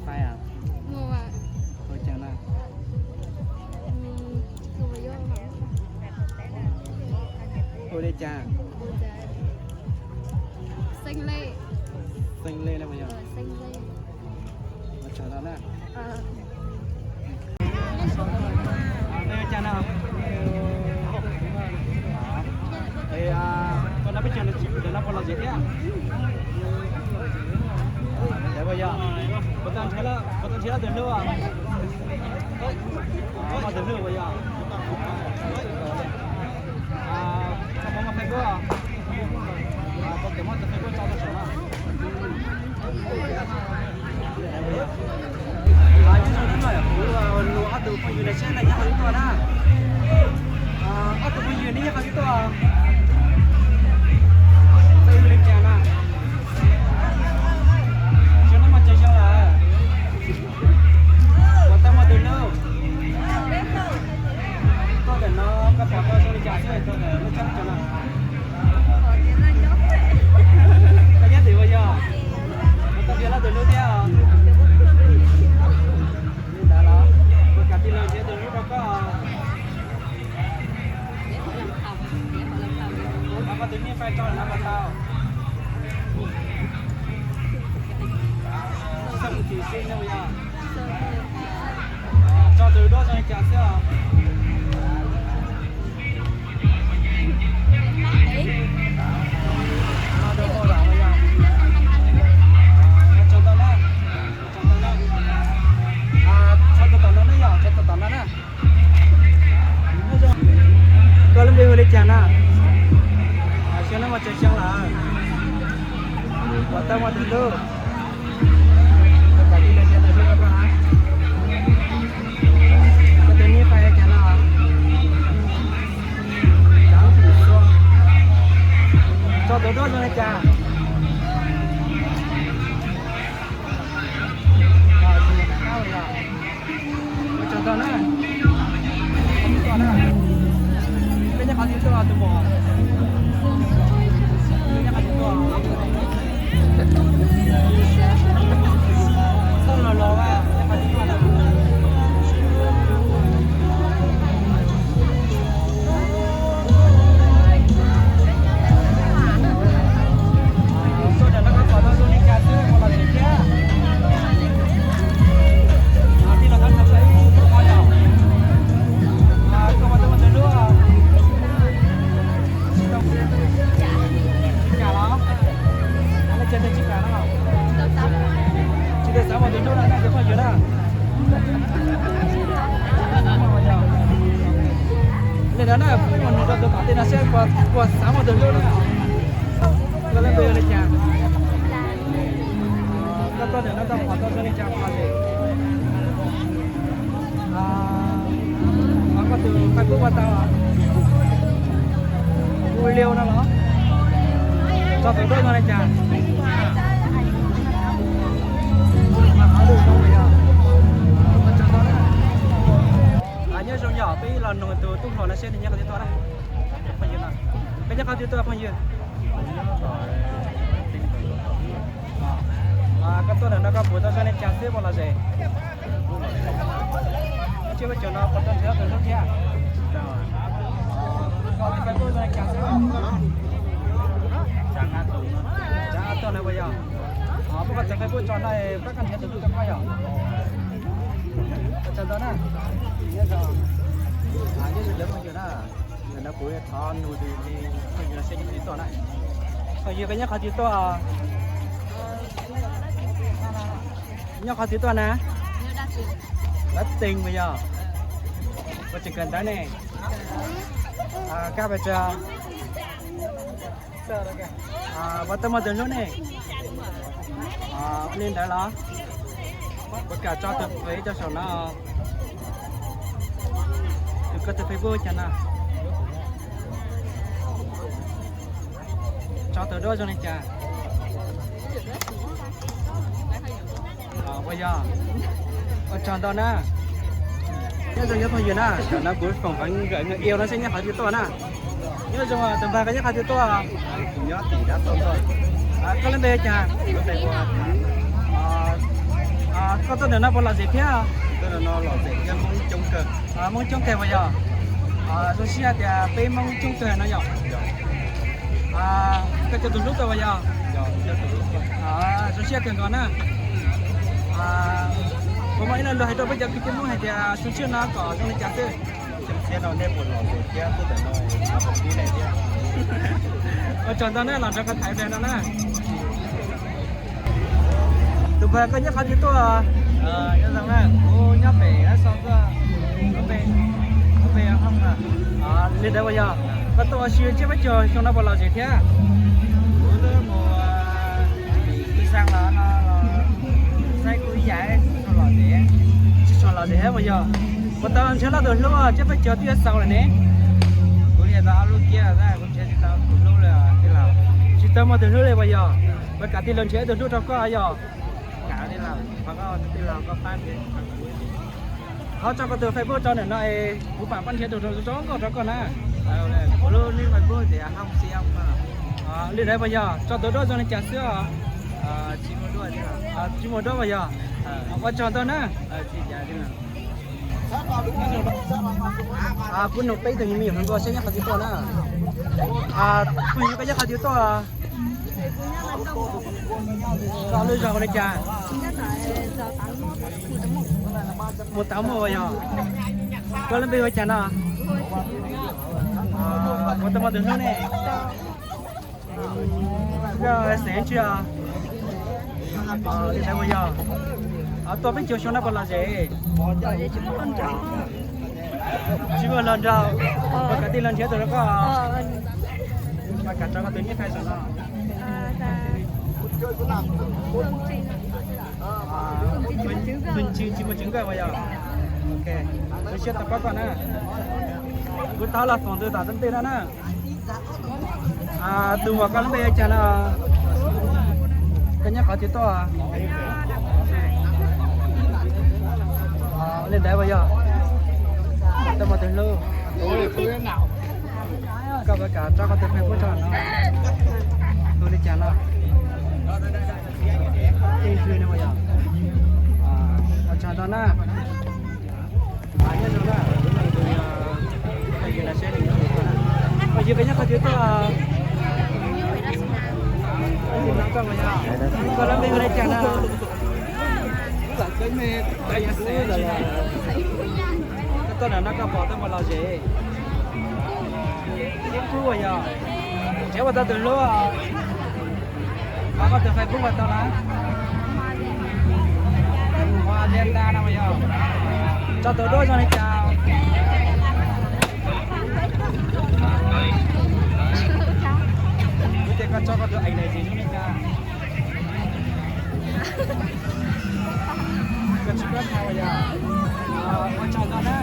Pais a? Ua cas na? Hu li cas? Xeeb Lej. Xeeb Lej na. Ua tsaug ntau na. Ua cas na? Koj nab peb caug ntawm no puas lom zem thiab? Ua yog, puas tau nrhiav lab tus hlub? Muaj tus hlub ua yog. Koj puas muaj Facebook? Koj muaj tus Facebook tso rau saum no. Nyob zoo na, kuv los ob tug phooj ywg na, saib nej nyob qhov twg tuaj na. Ob tug phooj ywg nej nyob qhov twg tuaj? Peb hu li cas na? Xyoo no muaj tsawg xyoo lawm? Puas tau muaj tus hlub? Tuaj ntawm no koj pom tau zoo li cas xwb, tuaj ntawm lub tsheb tso no? Koj nyob twg ua yog? Puas tau nrhiav lab tus hlub thiab? Li ntawd los, kuv kam tij laug nrhiav tus hlub rau koj. Koj tus nij fais tso no puas tau? Xab tim xib no yog tso tus duab zoo li cas xwb os. Tso tus tom no na, tso tus tom no na yog, tso tus tom no na. Koj lub npe hu li cas na? Xyoo no muaj tsawg xyoo lawm? Puas tau muaj tus hlub? Koj tus nij fais cas no? Tso tus duab zoo li cas? Ua tsaug ntau na. Peb nyob qhov twg tuaj tus muam? Peb nyob qhov twg tuaj? Txoj los los, nyob qhov twg tuaj na? Tuaj ntawm no koj pom tau zoo li cas xwb, puas lom zem thiab? Tij laug thab tso ib lub qhov yog, koj puas tau muaj tus hlub? Tsis kam los? Leej twg tias tsis kam no? Tsis tau xav muaj tus hlub no na cov phooj ywg na. Li ntawd na, peb mus nug rau tus tom ntej no seb puas xav muaj tus hlub na. Koj lub npe hu li cas? Koj tuaj ntawm no koj pom tau zoo li cas puas lom zem? Koj tus Facebook puas tau? Hu Liu no los? Tso tus duab zoo li cas? Nyob zoo yog peb los nug tus tub hluas no seb nws nyob qhov twg tuaj na. Phooj ywg, peb nyob qhov twg tuaj phooj ywg? Koj tuaj ntawm no koj pom tau zoo li cas xwb puas lom zem? Koj tus Facebook no puas tau nrhiav tus hlub thiab? Koj tus Facebook zoo li cas xwb? Tsab Ab Tuag no puas yog? Muab koj tus Facebook tso no pab koj nrhiav tus hlub rau koj yom. Ua tsaug ntau na. Nyob zoo, nyob zoo cov phooj ywg na. Ntawm no kuv thov nug tus phooj ywg no seb nyob qhov twg tuaj na. Phooj ywg koj nyob qhov twg tuaj? Nyob qhov twg tuaj na? Dab Txeeg puas yog? Puas tseem kawm ntawv ne? Kab pes tsawg? Puas tau muaj tus hlub ne? Ua li ntawd los? Puas kam tso tus Face rau saum no? Tus, koj tus Facebook cas no? Tso tus duab zoo li cas? Ua yog, ua tsaug ntau na. Nyob zoo cov phooj ywg na, tam no kuv foom koob nkawm nkawd iau no seb nyob qhov twg tuaj na. Nyob zoo tus npawg, koj nyob qhov twg tuaj? Nyob tim dab tuaj. Koj lub npe cas? Koj tuaj ntawm no puas lom zem thiab? Hmoob coob kawg puas yog? Zoo siab tias peb Hmoob coob kawg no yom. Koj coj tus hlub tuaj puas yog? Zoo siab kawg nkaus na. Puas muaj ib lo lus hais rau peb cov kwv tij Hmoob hais tias xyoo tshiab no kom zoo li cas xwb? Ua tsaug ntau na, los nrog koj tham ib pliag no na. Tus pog, koj nyob qhov twg tuaj? Kuv nyob pem Dab Xo tuaj. Li ntawd puas yog? Koj tuaj ua si tsiab peb caug xyoo no puas lom zem thiab? Kuv twb mus ib xees los no, saib kuv ib yam, tsis tshua lom zem thiab puas yog? Puas tau nrhiav tau tus hlub tsiab peb caug twb yuav xaus lawm ne? Kuv nrhiav tau ob lub kiab, kuv nrhiav tsis tau tus hlub li tij laug. Tsis tau muaj tus hlub li puas yog? Puas kam tij laug nrhiav ib tug hlub rau koj yog? Thov tso koj tus Facebook rau ntawm no es kuv mam pab nrhiav tus zoo nkauj rau koj na. Li ntawd puas yog? Tso tus duab zoo li cas xwb os? Tsis muaj duab puas yog? Ua tsaug ntau na. Kuv nug peb tug me nyuam hluas nkauj seb nyob qhov twg tuaj na. Phooj ywg, koj nyob qhov twg tuaj? Koj lub zos hu li cas? Mus Tav Muaj yog? Koj lub npe hu li cas no? Puas tau muaj tus hlub ne? Koj xeem tsi os? Li ntawd puas yog? Tuaj peb caug xyoo no puas lom zem? Tsis muaj hluas nraug. Puas kam tij laug nrhiav tus rau koj? Puas kam tso koj tus nyiaj fais saum no? Tus ntsig tsis muaj tsev nkawj puas yog? Ok, zoo siab tau pab koj na. Kuv thov los foom tus tom ntej no na. Tus muam, koj lub npe hu cas no? Koj nyob qhov twg tuaj? Li ntawd puas yog? Tau muaj tus hlub. Koj puas kam tso koj tus Facebook rau no? Hu li cas no? Tej ntxwg no puas yog? Ua tsaug ntau na. Nyob zoo na. Phooj ywg, peb nyob qhov twg tuaj? Koj lub npe hu li cas no? Koj tuaj ntawm no koj pom tuaj puas lom zem? Ib kub puas yog? Nrhiav puas tau tus hlub? Koj tus Facebook puas tau lawm? Ua li ntawd no puas yog? Tso tus duab zoo li cas? Kuv tias koj tso koj tus ID zoo li cas? Koj tsis paub tau puas yog? Ua tsaug ntau na.